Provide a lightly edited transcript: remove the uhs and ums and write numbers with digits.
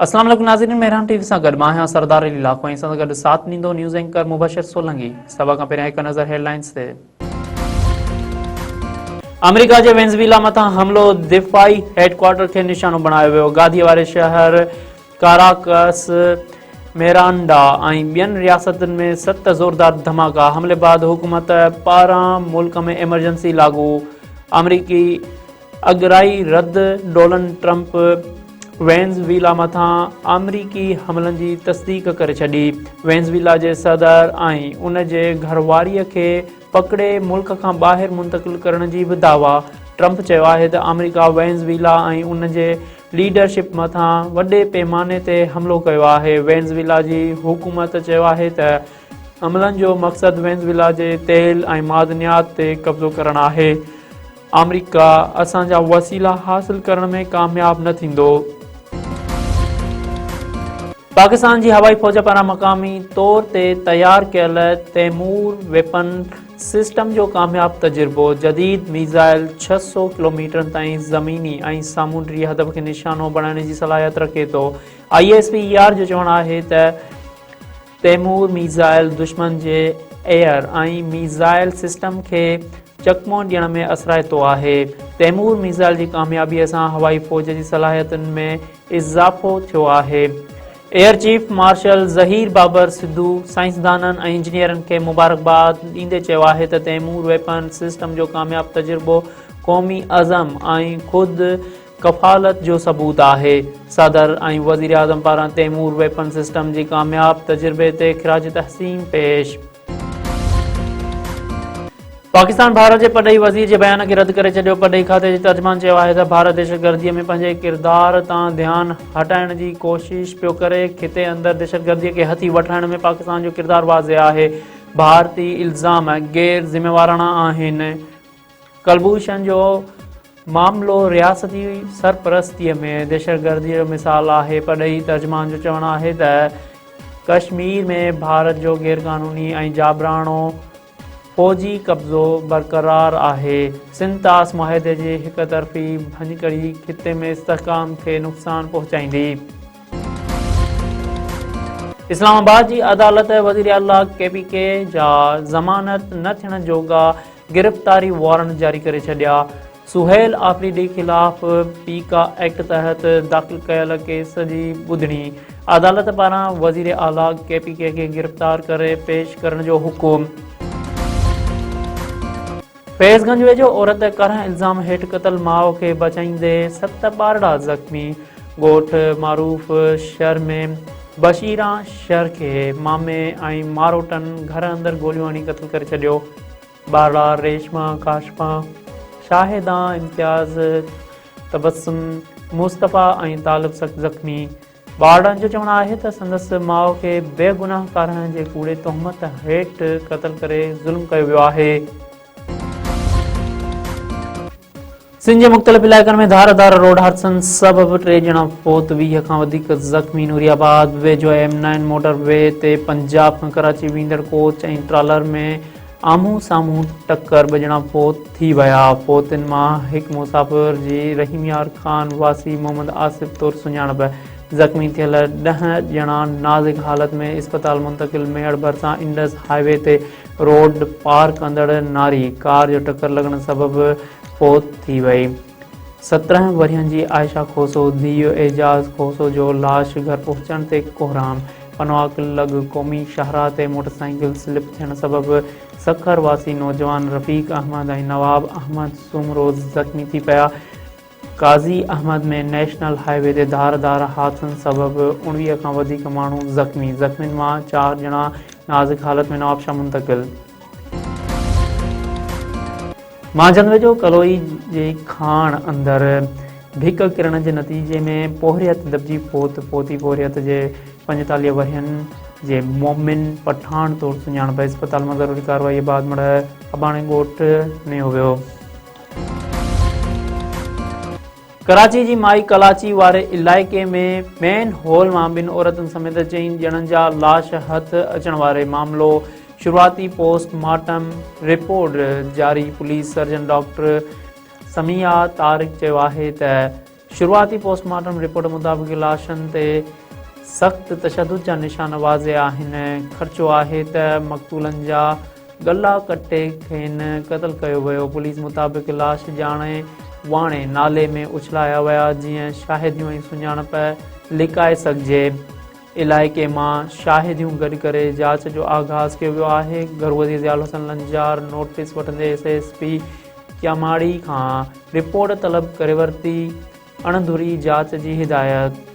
اسلام عليڪم ناظرين مهراڻ ٽي وي سان گڏ مان آهيان سردار علي لاکو ۽ سان گڏ ساٿ ڏيندو نيوز اينڪر مبشر سولنگي. سڀ کان پهريان هڪ نظر هيڊ لائنز تي. آمريڪا جي وينزويلا مٿان حملو، دفاعي هيڊ ڪوارٽر کي نشانو بڻايو ويو. گاديء واري شهر ڪاراڪس، ميرانڊا ۽ ٻين رياستن ۾ 7 زوردار ڌماڪا، حملي بعد حڪومت پاران ملڪ ۾ ايمرجنسي لاڳو، آمريڪي اڳرائي رد، ڊولنڊ ٽرمپ وينزويلا مٿان آمريڪي حملن جي تصديق ڪري ڇڏي، وينزويلا جي صدر ۽ ان جي گهرواريء کي پڪڙي ملڪ کان ٻاهر منتقل ڪرڻ جي به دعويٰ، ٽرمپ چيو آهي ته آمريڪا وينزويلا ۽ ان جي ليڊرشپ مٿان وڏي پيماني تي حملو ڪيو آهي، وينزويلا جي حڪومت چيو آهي ته حملن جو مقصد وينزويلا جي تيل ۽ معدنيات تي قبضو ڪرڻ آهي، آمريڪا اسان جا وسيلا حاصل ڪرڻ ۾ ڪامياب نه ٿيندو. پاڪستان جي هوائي فوج پاران مقامي طور تي تيار ڪيل تيمور ويپن سسٽم جو ڪامياب تجربو، جديد ميزائل 600 ڪلوميٽرن تائين زميني ۽ سامونڊي هدف کي نشانو بڻائڻ جي صلاحيت رکي ٿو. I S P R جو چوڻ آهي ته تيمور ميزائل دشمن جي ايئر ۽ ميزائل سسٽم کي چڪمو ڏيڻ ۾ اثرائتو آهي. تيمور ميزائل جي ڪاميابي سان هوائي فوج جي صلاحيتن ۾ اضافو ٿيو آهي. Air chief marshal Zaheer Babar Sidhu سائنسدانن ۽ انجنيئرن کي مبارڪباد ڏيندي چيو آهي ته تيمور ويپن سسٽم جو ڪامياب تجربو قومي عزم ۽ خود ڪفالت جو ثبوت آهي. صدر ۽ وزيراعظم پاران تيمور ويپن سسٽم جي ڪامياب تجربي تي خراج تحسين پيش. پاڪستان ڀارت جي پرڏيهي وزير جي بيان کي رد ڪري ڇڏيو، پرڏيهي کاتي جي ترجمان چيو آهي ته ڀارت دهشتگردي ۾ پنهنجي ڪردار تان ڌيان هٽائڻ جي ڪوشش پيو ڪري، خطي اندر دهشتگردي کي هٿي وٺرائڻ ۾ پاڪستان جو ڪردار واضح آهي، ڀارتي الزام غير ذميواراڻا آهن. ڪلڀوشن جو معاملو رياستي سرپرستي ۾ دهشتگردي جو مثال آهي، پرڏيهي ترجمان جو چوڻ آهي ته ڪشمير ۾ ڀارت جو غيرقانوني ۽ جابراڻو فوجي قبضو برقرار آهي، سنڌ طاس معاهدي جي هڪ طرفي ڀڃڪڙي خطي ۾ استحڪام کي نقصان پهچائيندي. اسلام آباد جي عدالت وزيراعليٰ ڪي پي ڪي جا ضمانت نه ٿيڻ جوڳا گرفتاري وارنٽ جاري ڪري ڇڏيا. سهيل آفريدي خلاف پيڪا ايڪٽ تحت داخل ڪيل ڪيس جي ٻڌڻي، عدالت پاران وزير اعليٰ ڪي پي ڪي کي گرفتار ڪري پيش ڪرڻ جو حڪم. فيض گنج ويجهو عورت ڪارنهن الزام هيٺ قتل، ماء کي بچائيندي 7 ٻارڙا زخمي، ڳوٺ معروف شھر ۾ بشيران شھر کي مامي ۽ ماروٽن گهر اندر گوليون هڻي قتل ڪري ڇڏيو. ٻارڙا ريشما، ڪاشفا، شاهده، امتياز، تبسم، مصطفيٰ ۽ طالب سخت زخمي. ٻارڙن جو چوڻ آهي ته سندس ماء کي بيگناهه ڪارنهن جي ڪوڙي تهمت هيٺ قتل ڪري ظلم ڪيو ويو آهي. سنڌ جي مختلف علائقن ۾ ڌار ڌار روڊ حادثن سبب 3 ڄڻا فوت، 20 کان وڌيڪ زخمي. نوري آباد ويجهو ايم نائن موٽر وي تي پنجاب کان ڪراچي ويندڙ ڪوچ ۽ ٽرالر ۾ آمهون سامهون ٽڪر، 2 ڄڻا فوت ٿي ويا. فوتين مان هڪ مسافر جي رحيم يار خان واسي محمد آصف طور سڃاڻپ، زخمي ٿيل 10 ڄڻا نازڪ حالت ۾ اسپتال منتقل. ميهڙ ڀرسان انڊس هاء وي تي روڊ پار ڪندڙ ناري ڪار جو ٽڪر لڳڻ سبب فوت ٿي وئي. 17 ورهين جي عائشه کوسو ڌيء اعجاز کوسو جو لاش گهر پهچڻ تي ڪوهرام. پنوعاقل لڳ قومي شاهراهه تي موٽرسائيڪل سلپ ٿيڻ سبب سکر واسي نوجوان رفيق احمد ۽ نواب احمد سومرو زخمي ٿي پيا. Qazi Ahmed ۾ national high V تي ڌار ڌار حادثن سبب 19 کان وڌيڪ ماڻهو زخمي، زخمين مان 4 ڄڻا نازڪ حالت ۾ نوابشاهه منتقل. مانجهند ويجهو ڪلوئي جي کاڻ اندر ڀڪ ڪرڻ جي نتيجي ۾ پورهيت دٻجي فوت، فوتي پورهيت جي 45 ورهين جي مومن پٺاڻ طور سڃاڻپ، اسپتال مان ضروري ڪارروائي بعد مڙهه اباڻي ڳوٺ نيو ويو. ڪراچي جي مائي ڪلاچي واري علائقي ۾ مين هول مان ٻن عورتن سميت چئن ڄڻن جا لاش هٿ اچڻ واري معاملو، شروعاتي پوسٽ مارٽم رپورٽ جاري، police surgeon doctor Samia Tariq چيو آهي ته. شروعاتي پوسٽ مارٽم رپورٽ مطابق لاشن تي سخت تشدد جا نشان واضح آهن، خدشو آهي ته مقتولن جا ڳلا ڪٽي کين قتل ڪيو ويو، پوليس مطابق لاش ڄاڻي واڻي نالي ۾ اڇلايا ويا جيئن شاهديون ۽ سڃاڻپ لڪائي سگهجي، علائقي مان شاهديون گڏ ڪري جاچ جو آغاز ڪيو ويو آهي، گهرو وزير ضياء الحسن لنجار نوٽيس وٺندي ايس ايس پي ڪياماڙي کان رپورٽ طلب ڪري ورتي، اڻ ڌري جاچ جي هدايت.